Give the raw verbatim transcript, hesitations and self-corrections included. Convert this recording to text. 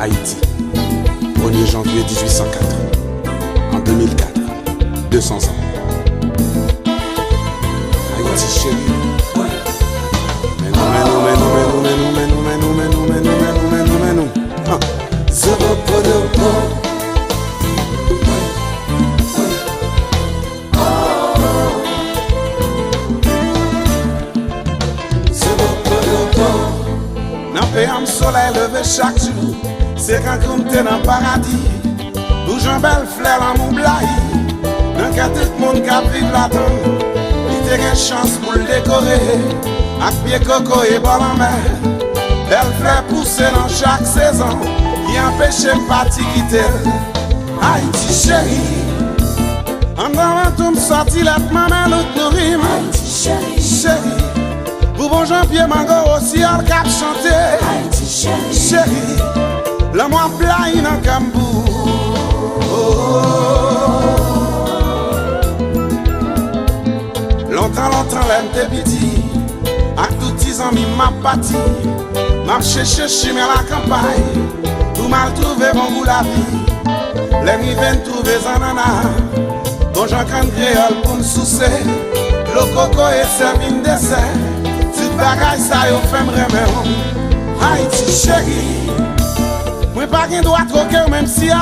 Ayiti, premye janvye dizuit san kat. An de mil kat, de san zan. Ayiti cheri. Men nou, men nou, men nou, men nou, men nou, men nou, men nou, men nou, men nou, men nou, men nou, men nou, men nou. Ha. Zobopodopo. Nan peyi m solèy leve chak jou, se kankou m te nan paradi. Pou jan bèl flè lanmou blayi nan kè tout moun k ap viv ladann. Li te gen chans pou l dekore ak pye kokoye bò lanmè. Bèl flè pouse nan chak sezon ki anpeche m pati kite l. Ayiti cheri, anndan lantou m sòti lèt manman lout nouri m. Ayiti cheri, cheri, pou bon jan pye mango osiyòl k ap chante. Ayiti cheri, cheri, lanmou ap blayi nan kè m pou ou. Lontan, lontan, lè m te piti, ak tout ti zanmi m ap pati, m ap chèche chimen lakanpay pou m al twouve bon gou lavi. Lè m rive, m twouve zannanna, bon jan kann kreyòl pou m souse, dlo kokoye sèvi m desè. Tout bagay sa yo fè m renmen w, Ayiti cheri. Mwen pa gen dwa twoke w, menm si